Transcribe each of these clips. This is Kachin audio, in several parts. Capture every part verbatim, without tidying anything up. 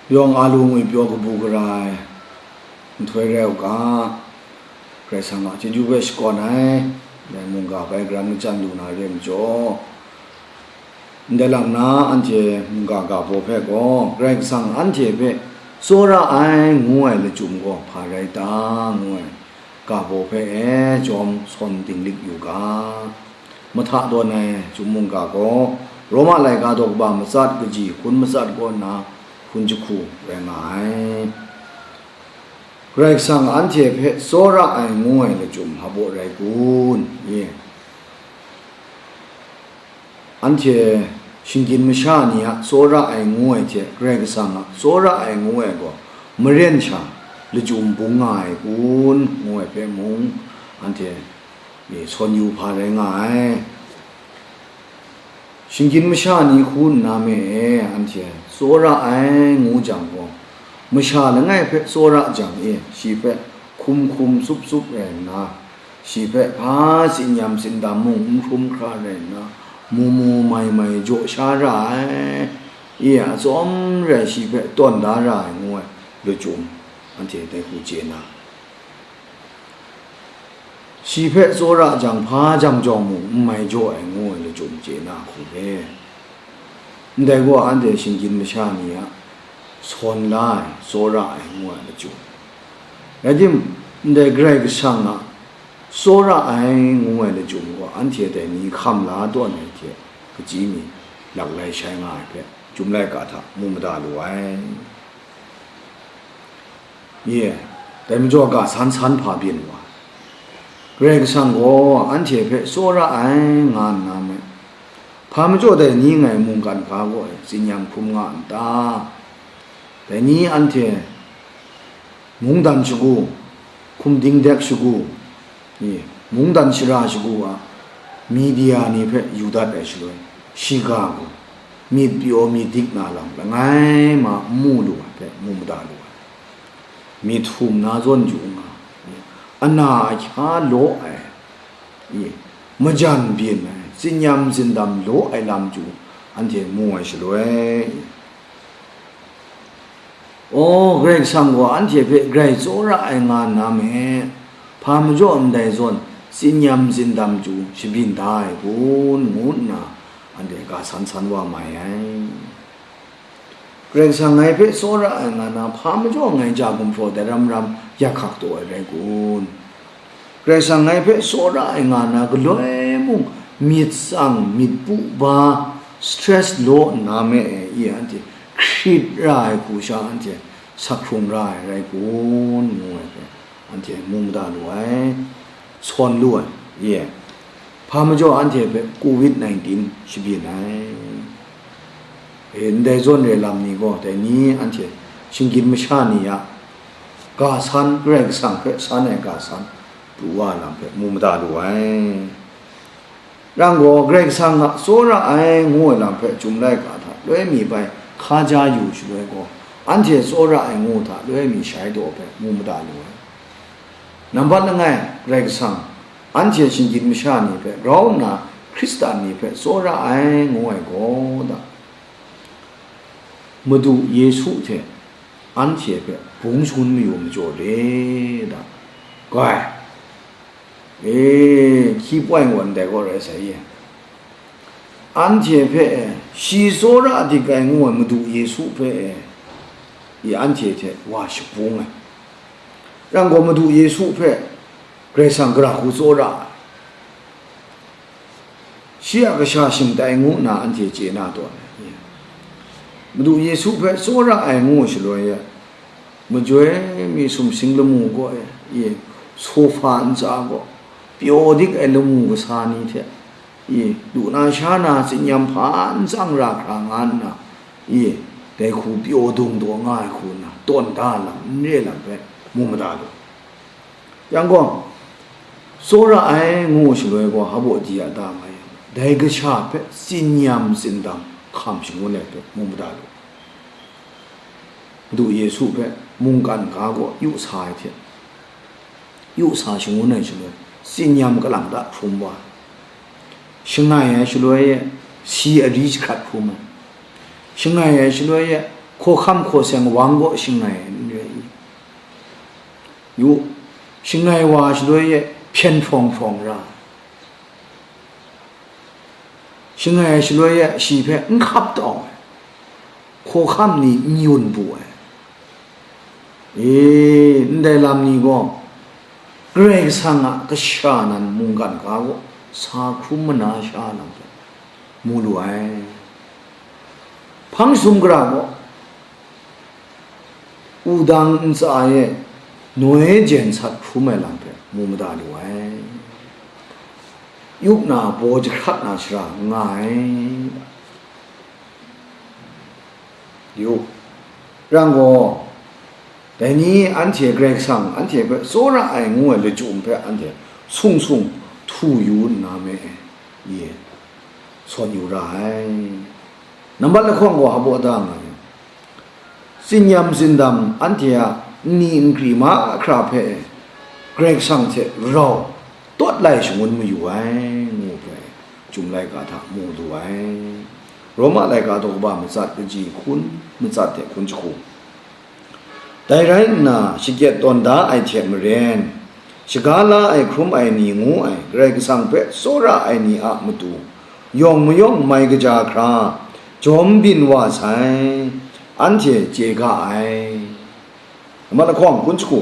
Yawng a lu ngwi pyaw kabu gara ai nhtoi rai u ga, Karai Kasang a chyeju hpe shakawn ai, dai mungga bai garan machyan lu na re ai majaw, ndai lam na anhte mungga ga baw hpe gaw, Karai Kasang anhte hpe tsawra ai ngu ai lachyum gaw hpa rai ta, ngu ai ga baw hpe e jawm sawn dinglik yu ga. Mahta tawn ai chyum mungga gaw, Roma laika daw kaba matsat kaji hkun matsat kaw nna hkun jahku rai nga ai. Karai Kasang anhte hpe tsawra ai ngu ai lachyum hpa baw rai kun? Ye. Anhte shinggyim masha ni a tsawra ai ngu ai hte Karai Kasang a tsawra ai ngu ai gaw maren sha lachyum bung nga ai kun, ngu ai hpe mung, anhte e sawn yu hpa rai nga ai. Shinggyim masha ni hku nna me e, anhte tsawra ai ngu jang gaw, masha langai hpe tsawra jang e, shi hpe hkum hkum tsup tsup rai nna, shi hpe hpa tsin-yam tsindam mung n hkrum hkra rai nna, mu mu mai mai jaw sha ra ai, e atsawm rai shi hpe tawn da ra ai ngu ai lachyum, anhte dai hku chye na. Shi hpe tsawra jang hpa jang jawng mung n mai jaw ai ngu ai lachyum chye na hku re. Ndai gaw anhte shinggyim masha ni a sawn la ai, tsawra ai ngu ai lachyum. Rai tim, ndai Karai Kasang a tsawra ai ngu ai lachyum gaw anhte dai ni hkam la tawn ai hte kaji mi laklai shai nga ai hpe, Chyum laika hta mu mada lu ai. Ye, dai majaw ga san san hpa byin wa. Karai Kasang gaw anhte hpe tsawra ai nga nna me, hpa majaw dai ni ngai mungkan ga gaw e tsin-yam hkrum nga n ta? Dai ni anhte mungdan shagu, hkum dingdek shagu, ni, mungdan shara shagu a media ni hpe yu dat ai shaloi, shiga gaw myit pyaw mi dik na lam langai ma n mu lu ai hpe mu mada lu ai. Myit htum na zawn yu nga, ni, ana ahkya law ai, ni, majan byin ai, tsin-yam tsindam law ai lam chyu anhte mu ai shaloi, Aw, Karai Kasang gaw anhte hpe grai tsawra ai nga nna me, hpa majaw ndai zawn tsin-yam tsindam chyu shabyin da ai kun, ngu nna anhte ga san san wa mai ai. Karai Kasang ngai hpe tsawra ai nga na, hpa majaw ngai ja gumhpraw dai ram ram yak hkak taw ai rai kun? Karai Kasang ngai hpe tsawra ai nga na galoi mung, myit tsang, myit pu ba, stress law nna me e, i anhte hkrit ra ai hku sha anhte sak hkrung ra ai rai kun, ngu ai hpe, anhte mu mada lu ai, sawn lu ai, ye. Hpa majaw anhte hpe covid nineteen shabyin ai. E, ndai zawn re lam ni gaw, dai ni anhte shinggyim masha ni a ga san, Karai Kasang hpe san ai ga san, pru wa ai lam hpe mu mada lu ai. Rang gaw, Karai Kasang a tsawra ai ngu ai lam hpe Chyum laika hta loi mi bai hka ja yu shaloi gaw, anhte tsawra ai ngu hta loi mi shai daw hpe mu mada lu ai. Nambat langai, Karai Kasang, anhte shinggyim masha ni hpe grau nna Hkristan ni hpe tsawra ai ngu ai gaw da, Madu Yesu hte anhte hpe bung shangun mayu majaw re da. Goi, e, hkyi poi wan dai gaw rai sai ye. Anhte hpe e, shi tsawra dik ai ngu ai Madu Yesu hpe e, i anhte hte wa shabung ai. Rang gaw Madu Yesu hpe Karai Kasang gara hku tsawra ai. Shi a kasha shingtai ngu nna anhte chye na tawn ai. Madu Yesu hpe tsawra ai ngu shaloi e, majoi mi sumsing lamu gaw e, i, sofa ntsa gaw, pyaw dik ai lamu kasa ni hte, i, lu na sha na tsin-yam hpa n tsang ra hkra nga nna, i, dai hku pyaw dung daw nga ai hku nna, tawn da lam, n re lam hpe mu mada lu. Yang gaw, tsawra ai ngu shaloi gaw, hpa baw di a ta nga yang, dai kasha hpe tsin-yam tsindam hkam shangun ai hpe mu mada lu. Madu Yesu hpe mungkan ga gaw yu sa ai hte, yu sa shangun ai shaloi, tsin-yam kalang ta hkrum wa ai. Shangai ai shaloi e, si ari jahkrat hkrum ai. Shangai ai shaloi e, Hkawhkam hkaw seng wang gaw shangai n re i? Yu, shangai wa shaloi e hpyen hprawng hprawng ra, shangai shaloi e shi hpe n hkap taw ai, hkawhkam ni n yun bu ai. E, ndai lam ni gaw Karai Kasang a kasha nan mungkan ga gaw sa hkrum mana sha lam hpe mu lu ai. Hpang sum gara gaw wudang ntsa e noi jen sat hkrum ai lam hpe mu mada lu ai. Yup na baw jahkrat na shara nga ai. Yu, rang gaw, dai ni anhte Karai Kasang anhte hpe tsawra ai ngu ai lachyum hpe anhte sung sung htu yu nna me e, ye, sawn yu ra ai. Nambat lahkawng gaw hpa da nga ai. Tsinyam tsindam anhte a nni nkri mahkra hpe e, Karai Kasang hte rau tawt lai shangun mayu ai, ngu hpe Chyum laika hta mu lu ai. Roma laika daw kaba matsat kaji hkun, matsat hte hkun jahku. Dai rai nna, shakyen tawn da ai hte maren, shaga la ai hkrum ai ni ngu ai Karai Kasang hpe tsawra ai ni a matu, yawng mayawng mai kaja hkra, jawm byin wa sai, anhte chye ga ai. Nambat lahkawng hkun jahku.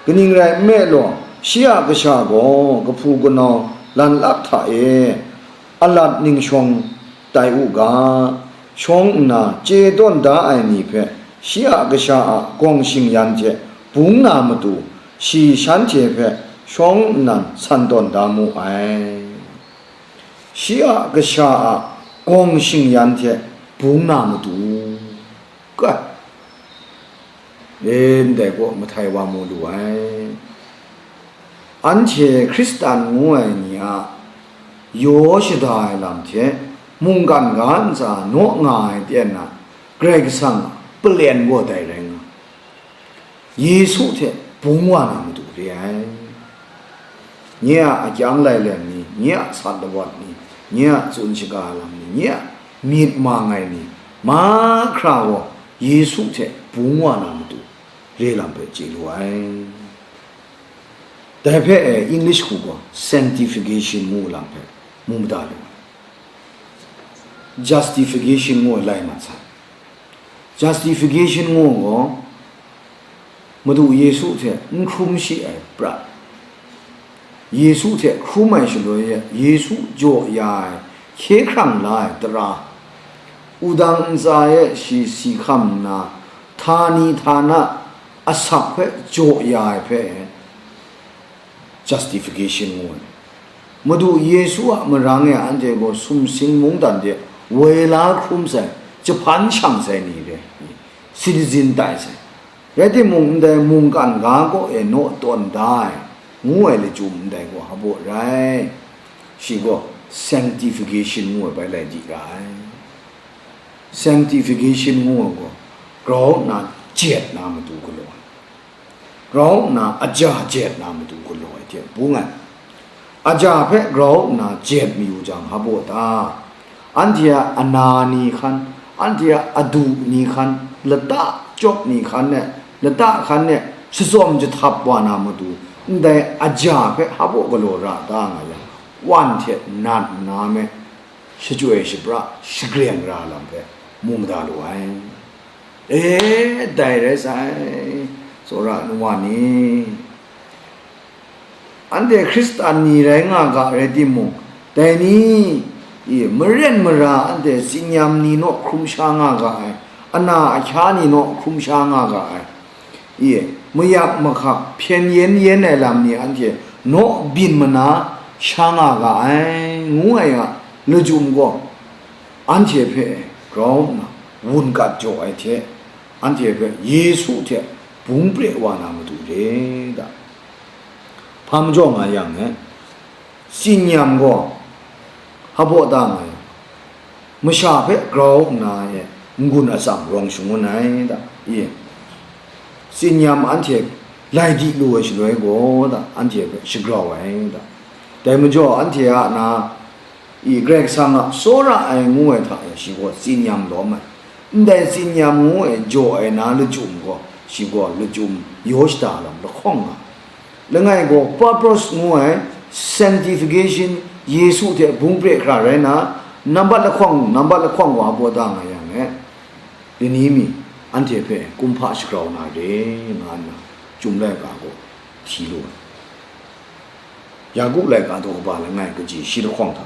Kaning rai nme law, shi a kasha gaw kahpu kanau lanlak hta e alat ningshawng tai u ga, shawng nna chye tawn da ai ni hpe shi a kasha a gawng shingyan hte bung na matu, shi shanhte hpe shawng nnan san tawn da mu ai. Shi a kasha a gawng shingyan hte bung na matu, ga, e, ndai gaw mahtai wa mu lu ai. Anhte Hkristan ngu ai ni a yaw shada ai lam hte mungkan ga ntsa naw nga ai ten na, Karai Kasang a palen gaw dai rai nga. Yesu hte bung wa na matu re ai. Nye a akyang lailen ni, nye a sat lawat ni, nye a tsun shaga lam ni, nye a myit mang ai ni, mahkra gaw Yesu hte bung wa na matu re lam hpe chye lu ai. Dai hpe e English hku gaw sanctification ngu lam hpe mu mada lu ai. Justification ngu ai lai mat sai. Justification ngu gaw, Madu Yesu hte n hkrum shi ai prat, Yesu hte hkrum ai shaloi e, Yesu jaw ya ai, hkye hkrang la ai tara, wudang ntsa e shi si hkam nna, htani htana asak hpe jaw ya ai hpe, justification ngu ai. Madu Yesu a marang e anhte gaw sumsing mungdan de woi la hkrum sai, jahpan shang sai ni re, citizen tai sai. Rai timung, ndai mungkan ga kaw e naw tawn da ai, ngu ai lachyum ndai gaw hpa baw rai? Shi gaw sanctification ngu ai bai lai di ra ai. Sanctification ngu ai gaw grau nna jet na matu galaw ai. Grau nna aja jet na matu galaw ai hte bung ai. Aja hpe grau nna jet mayu jang, hpa baw ta? Anhte a ana ni hkan, anhte a adu ni hkan, lata chyawk ni hkan e, lata hkan e shatsawm jahtap wa na matu, ndai aja hpe hpa baw galaw ra da nga yang, wan hte nat nna me, shachyoi shapra shagreng ra lam hpe mu mada lu ai. E, dai rai sai, tsawra ai nu wa ni, anhte Hkristan ni rai nga ga rai timung, dai ni, i, maren mara anhte tsinyam ni naw hkrum sha nga ga ai, ana ahkya ni naw hkrum sha nga ga ai, i, mayak mahkak hpyen yen yen ai lam ni anhte naw byin mana sha nga ga ai, ngu ai a lachyum gaw, anhte hpe grau nna wun kat jaw ai hte, anhte hpe Yesu hte bung pre wa na matu re da. Hpa majaw nga yang e, tsinyam gaw hpa baw da nga yang, masha hpe grau nna e n-gun atsam rawng shangun ai da, i? Tsinyam anhte lai di lu ai shaloi gaw da, anhte hpe shagrau ai da. Dai majaw anhte a na, i, Karai Kasang a tsawra ai ngu ai hta e shi gaw tsinyam lawm ai. Ndai tsin-yam ngu ai jaw ai na lachyum gaw, shi gaw lachyum yaw shada lam lahkawng nga. Langai gaw papyrus ngu ai sanctification, Yesu hte bung pre hkra rai na, nambat lahkawng, nambat lahkawng wa baw da nga yang e, lani mi anhte hpe kumhpa shagrau na re, nga nna Chyum laika gaw hti lu ai. Yaku laika daw kaba langai kaji shi lahkawng hta,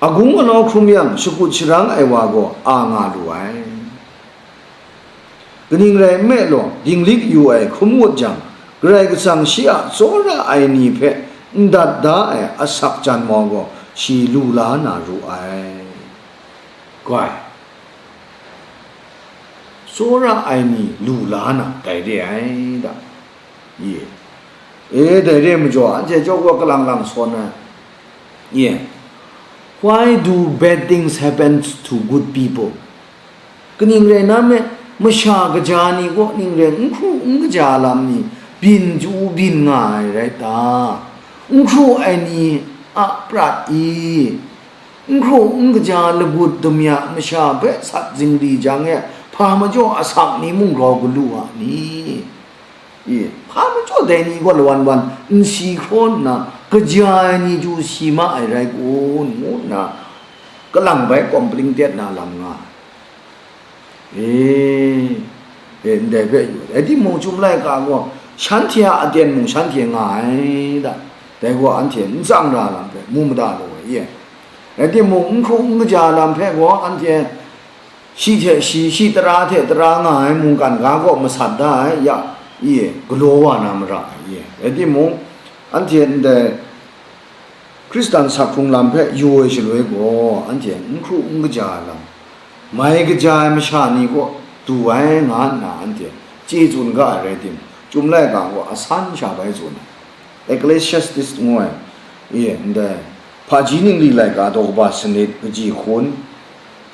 agung alau hkrum yang, shakut sharang ai wa gaw a nga lu ai. Kaning rai nme law, dinglik yu ai hkrum ngut jang, Karai Kasang shi a tsawra ai ni hpe ndat da ai asak janmau gaw shi lu la na ru ai. Goi, tsawra ai ni lu la na dai re ai da. Ye. E, dai re ai majaw, anhte chyawm gaw kalang lang sawn ai. Ye. Why do bad things happen to good people? Kaning rai nna me, masha kaja ni kaw ning rai n hkru n kaja lam ni byin chyu byin nga ai rai ta? N hkru ai ni a prat i? N hkru n kaja lagut damya masha hpe sat zingri jang e, hpa majaw asak ni mung grau galu a ni? I, hpa majaw dai ni gaw lawan wan n si hkraw nna, kaja ai ni chyu si ma ai rai kun, ngu nna, kalang bai kawm pring tet na lam nga ai. E, e, ndai hpe yu ai. Rai timung, Chyum laika gaw shanhte a aten mung shanhte nga ai da. Dai gaw anhte n tsang ra lam hpe mu mada lu ai, ye. Rai timung, n hkru n kaja lam hpe gaw anhte shi hte shi, shi tara hte tara nga ai mungkan ga kaw masat da ai, ya, i, galaw wa na mara ai, i. Rai timung, anhte ndai Hkristan sak hkrung lam hpe yu ai shaloi gaw, anhte n hkru n kaja ai lam, mai kaja ai masha ni kaw du ai, nga nna anhte chye tsun ga ai rai tim, Chyum laika gaw asan sha bai tsun ai. Ecclesiastes ngu ai, e, ndai hpaji ningli laika daw kaba sanit kaji hkun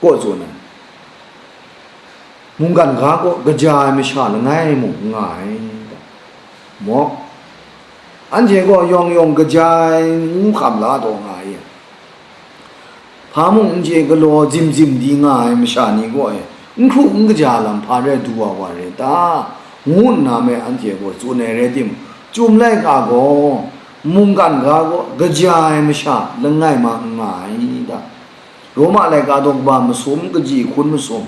kaw tsun ai. Mungkan ga kaw kaja ai masha langai mung n nga ai. Maw? Anhte gaw yawng yawng kaja ai ngu hkam la taw nga ai. Hpa mung n chye galaw zim zim di nga ai masha ni gaw e, n hkru n kaja lam hpa rai du wa wa rai ta? Ngu nna me anhte gaw tsun ai rai tim, Chyum laika gaw mungkan ga kaw kaja ai masha langai ma n nga ai ta? Roma laika daw kaba masum kaji hkun masum,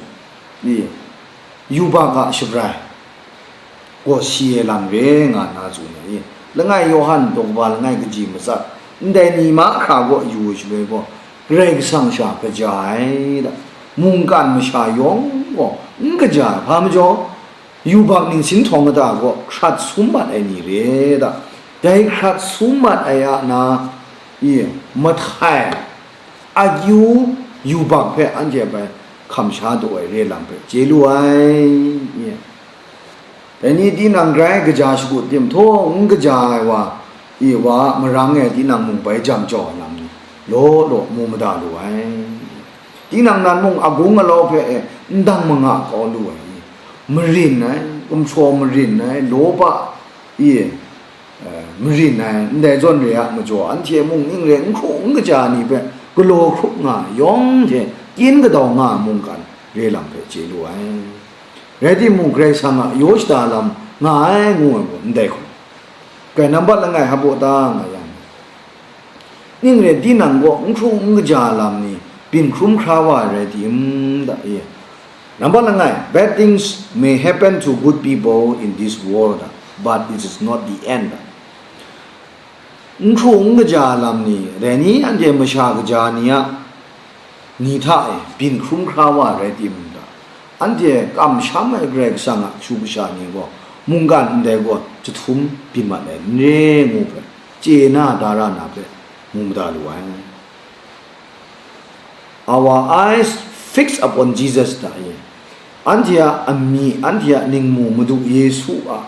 i, yubak a shabrai gaw si ai lam re nga nna tsun ai. Langai Yawhan daw kaba langai kaji matsat, ndai ni mahkra gaw yu ai shaloi gaw, Karai Kasang sha kaja ai da, mungkan masha yawng gaw n kaja ai, hpa majaw, yubak ningsin htawng kata gaw hkrat sum mat ai ni re da. Dai hkrat sum mat ai a na, i, mahtai, akyu yubak hpe anhte bai hkam sha daw ai re lam hpe chye lu ai, i. Dai ni tinang grai kaja shakut tim htaw n kaja ai wa, i, wa a marang e tinang mung bai jam jau ai lam ni law law mu mada lu ai. Tinang nan mung agung alau hpe e n dang manga kau lu ai, marin ai, gumhpraw marin ai, lawpa, i, eh, marin ai, ndai zawn re a majaw, anhte mung ning re n hkru n kaja ni hpe galaw hkrup nga ai, yawng hte kyin kadau nga ai mungkan re lam hpe chye lu ai. Rai timung, Karai Kasang a yaw shada lam nga ai ngu ai gaw ndai hkrum. Grai nambat langai hpa baw ta nga yang, ning re tinang gaw n hkru n kaja lam ni byin hkrum hkra wa ai rai tim da, e. Nambat langai, bad things may happen to good people in this world, but it is not the end. N hkru n kaja lam ni, dai ni anhte masha kaja ni a ni hta e byin hkrum hkra wa ai rai timung ta, anhte kamsham ai Karai Kasang a kashu kasha ni gaw mungkan ndai gaw jahtum byin mat ai n re ngu hpe chye na da ra na hpe mu mada lu ai. Our eyes fixed upon Jesus da e. Anhte a amyi, anhte a ningmu Madu Yesu a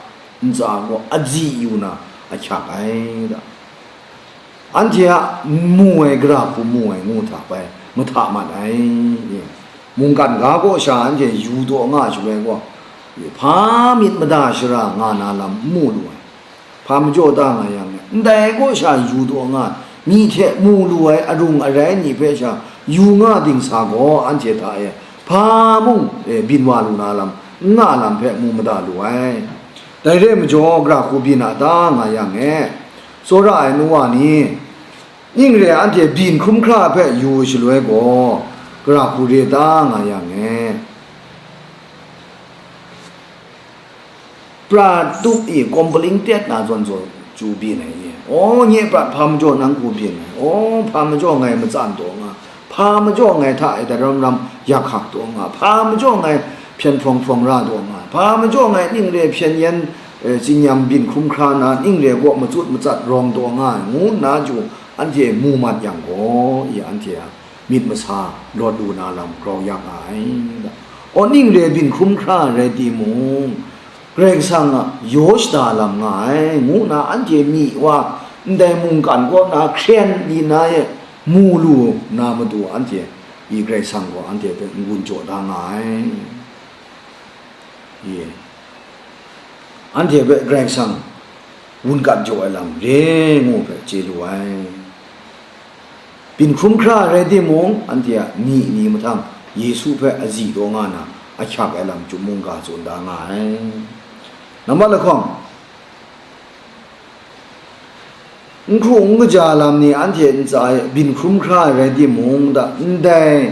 ntsa gaw aji yu na ahkyak ai da. Anhte a mu ai gara hku mu ai ngu hta bai mahta mat ai. Mungkan ga kaw sha anhte yu taw nga ai shaloi gaw, hpa myit mada shara nga na lam n mu lu ai. Hpa majaw ta nga yang, ndai kaw sha yu taw nga ai, myi hte mu lu ai arung arai ni hpe sha yu nga dingsa gaw, anhte hta e hpa mung, e, byin wa lu na lam, n nga lam hpe mu mada lu ai. Dai re ai majaw, gara hku byin a ta nga yang e, tsawra ai nu wa ni, ning re ai anhte byin hkrum hkra hpe yu ai shaloi gaw, gara hku re ta nga yang e, pra tup i, kawmkaling tet na zawn zawn chyu byin ai i, aw, nye prat hpa majaw nang hku byin ai, aw, hpa majaw ngai matsan taw nga, hpa majaw ngai hta e daram ram yak hkak taw nga, hpa majaw ngai hpyen hprawng hprawng ra taw nga, hpa majaw ngai ning re hpyen yen, e, tsinyam byin hkrum hkra na, ning re gaw matsut matsat rawng taw nga ai, ngu nna chyu anhte mu mat yang gaw, i anhte a myit masa lawt lu na lam grau ya nga ai. Aw, ning re byin hkrum hkra rai timung, Karai Kasang a yaw shada lam nga ai, ngu nna anhte myi wa ndai mungkan kaw na hkren di na e mu lu na matu, anhte i Karai Kasang gaw anhte hpe n-gun jaw da nga ai. Ye. Anhte hpe Karai Kasang wun gat jaw ai lam re ngu hpe chye lu ai. Byin hkrum hkra rai timung, anhte a myi ni mahtang Yesu hpe azi taw nga na ahkyak ai lam chyum mungga tsun da nga ai. Nambat lahkawng, n hkru n kaja lam ni anhte ntsa e byin hkrum hkra ai rai timung, da, ndai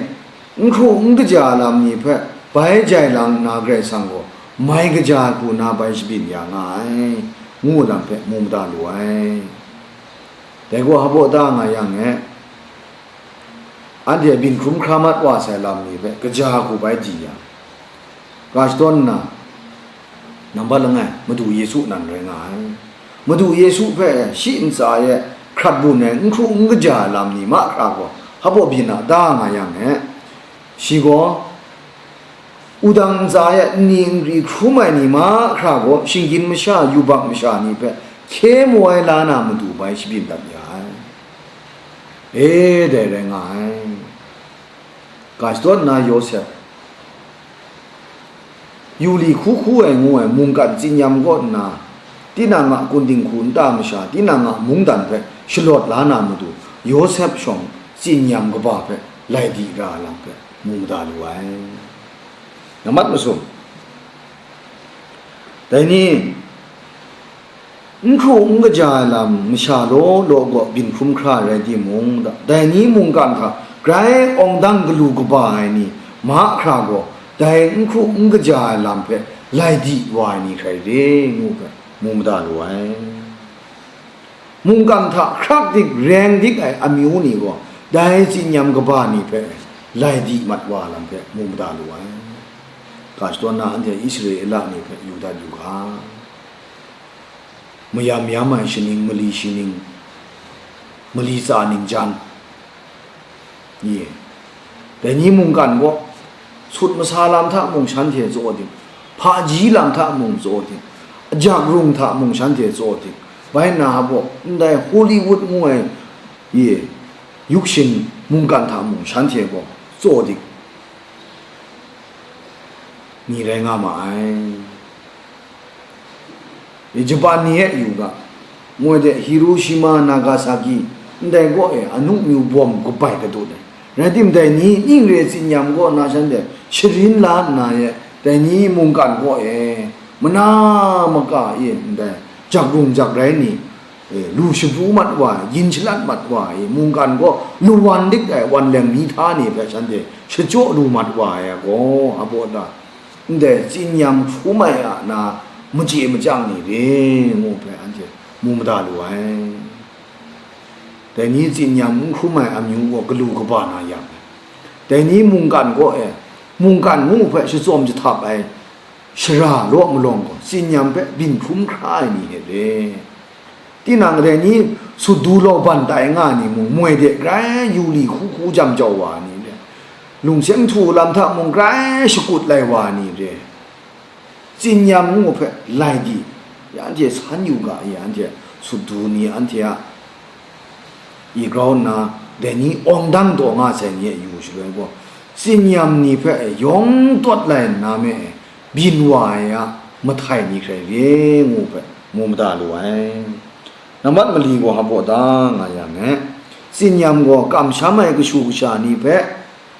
n hkru n kaja lam ni hpe bai jai lang nna Karai Kasang gaw mai kaja ai hku na bai shabyin ya nga ai, ngu lam hpe mu mada lu ai. Dai gaw hpaw da nga yang e, anhte byin hkrum hkra mat wa sai lam ni hpe kaja hku bai di yang, ga shadawn nna, nambat langai, Madu Yesu nan rai nga ai. Madu Yesu hpe shi ntsa e hkrat bun ai n hkru n kaja ai lam ni mahkra gaw hpaw byin a da nga yang e, shi gaw wudang ntsa e nni nkri hkrum ai ni mahkra gaw shinggyim masha, yubak masha ni hpe hkye mu ai la na matu bai shabyin dat ya ai. E, dai rai nga ai. Ga shadawn nna Yawsep, yu li hku hku ai ngu ai mungkan tsinyam kaw nna, tinang a kunding hku nta masha, tinang a mungdan hpe shalawt la na matu, Yawsep shawng tsinyam kaba hpe lai di ra ai lam hpe mu mada lu ai. Nambat masum, dai ni, n hkru n kaja ai lam masha law law gaw byin hkrum hkra ai rai timung, dai ni mungkan hta grai awng dang galu kaba ai ni mahkra gaw, dai n hkru n kaja ai lam hpe lai di wa ai ni hkrai re, ngu hpe mu mada lu ai. Mungkan hta hkrak dik reng dik ai amyu ni gaw, dai tsinyam kaba ni hpe lai di mat wa ai lam hpe mu mada lu ai. Ga shadawn na anhte Israela ni hpe yu dat yu ga. Mayam yam ai shaning, mali shaning, mali tsa ningjan, ye, dai ni mungkan gaw, sut masa lam hta mung shanhte tsaw dik, hpaji lam hta mung tsaw dik, ajak rung hta mung shanhte tsaw dik, bai nna gaw, ndai Hollywood ngu ai, ye, yukshin mungkan hta mung shanhte gaw tsaw dik, ni rai nga ma ai. I Japan ni e yu ga, moi de Hiroshima, Nagasaki, ndai gaw e anu myu bawm kabai kadut ai. Rai timung, dai ni ning re tsinyam kaw na shanhte sharin la nna e, dai ni mungkan kaw e, mana maka e ndai jak rung jak rai ni, e, lu shabu mat wa ai, yin shalat mat wa ai, mungkan gaw lu wan dik ai wan leng ni hta ni hpe shanhte shachyaw lu mat wa ai gaw, a baw ta, ndai tsinyam hkrum ai a na machye machyang ni re ngu hpe anhte mu mada lu ai. Dai ni tsinyam n hkrum ai amyu gaw galu kaba na yang ai. Dai ni mungkan kaw e, mungkan ngu hpe shatsawm jahtap ai, shara law malawng gaw, tsinyam hpe byin hkrum hkra ai ni hte re. Tinang dai ni sut du law ban tai nga ai ni mung, moi de grai yu li hku hku jam jau wa ai ni re, lungseng htu lam hta mung grai shakut lai wa ai ni re, tsinyam ngu hpe lai di, ya anhte san yu ga, ya anhte sut du ni anhte a i grau nna, dai ni awng dang taw nga sai ni e yu shaloi gaw, tsinyam ni hpe yawng tawt lai nna me e, byin wa ai a mahtai ni hkrai re ngu hpe mu mada lu ai. Nambat mali gaw hpaw da nga yang e, tsinyam gaw kamsham ai kashu kasha ni hpe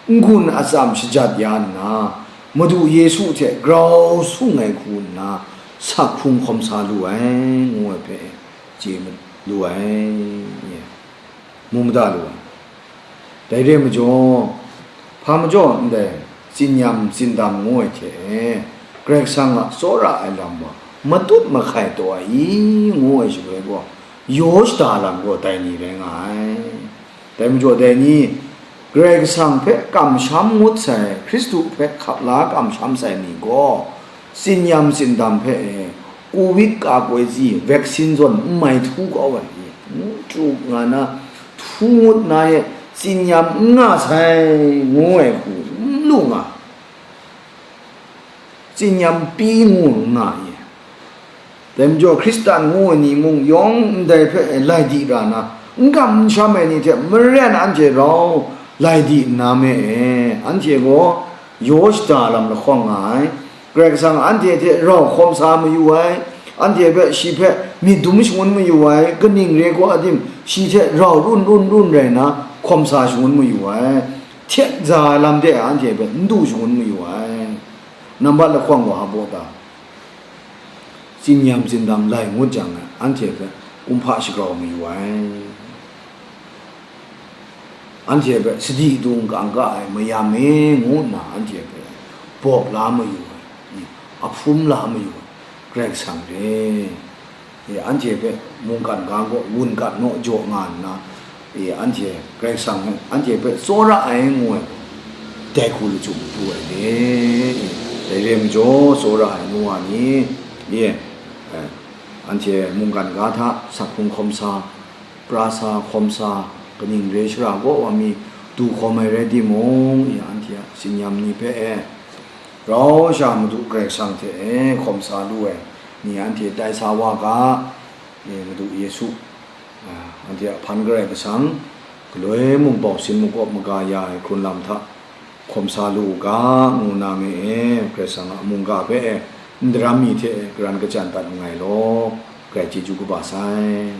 n-gun atsam shajat ya nna, Madu Yesu hte grau sung ai hku nna, sak hkrung hkawm sa lu ai, ngu ai hpe chye lu ai, mu mada lu ai. Dai re ai majaw, hpa majaw ndai tsinyam tsindam ngu ai hte e, Karai Kasang a tsawra ai lam gaw matut mahkai taw ai i, ngu ai shaloi gaw, yaw shada lam gaw dai ni rai nga ai. Dai majaw dai ni, Karai Kasang hpe kamsham ngut sai, Hkristu hpe hkap la kamsham sai ni gaw, tsinyam tsindam hpe e, Covid ka koi tsi vaccine zawn n mai htu kau ai, n chyu nga na, htu ngut na e, tsinyam n nga sai, ngu ai hku n lu nga, tsinyam pi ngu n nga ye. Dai majaw Hkristan ngu ai ni mung yawng ndai hpe lai di ra na, n kam n sham ai ni hte maren anhte rau lai di nna me e, anhte gaw yaw shada lam lahkawng nga ai. Karai Kasang anhte hte rau hkawm sa mayu ai, anhte hpe shi hpe myit dum shangun mayu ai, kaning re gaw adim shi hte rau run run run rai na hkawm sa shangun mayu ai, htet za ai lam de anhte hpe n du shangun mayu ai. Nambat lahkawng gaw hpa baw ta? Tsinyam tsindam lai ngut jang, anhte hpe kumhpa shagrau mayu ai, anhte hpe sadi dung kangka ai mayam e ngu nna anhte hpe bawp la mayu ai, ahpum la mayu ai, Karai Kasang re. E, anhte hpe mungkan ga gaw wun gat naw jaw nga nna, e, anhte Karai Kasang hpe, anhte hpe tsawra ai ngu ai, dai hku lachyum du ai le. E, dai re ai majaw, tsawra ai nu wa ni, e, e, anhte mungkan ga hta sak hkrung hkawm sa, pra sa, hkawm sa, kaning re shara kaw wa mi du hkawm ai rai timung, e, anhte a tsinyam ni hpe e, rau sha Madu Karai Kasang hte e hkawm sa lu ai ni anhte tai sa wa ga, e, Madu Yesu, a, anhte a hpan Karai Kasang, galoi mung bau sin makawp maga ya ai hkrun lam hta hkawm sa lu u ga, ngu na me e, Karai Kasang a mungga hpe e, n daram mi hte e, karan kachyan dat nngai law, Karai chyeju kaba sai.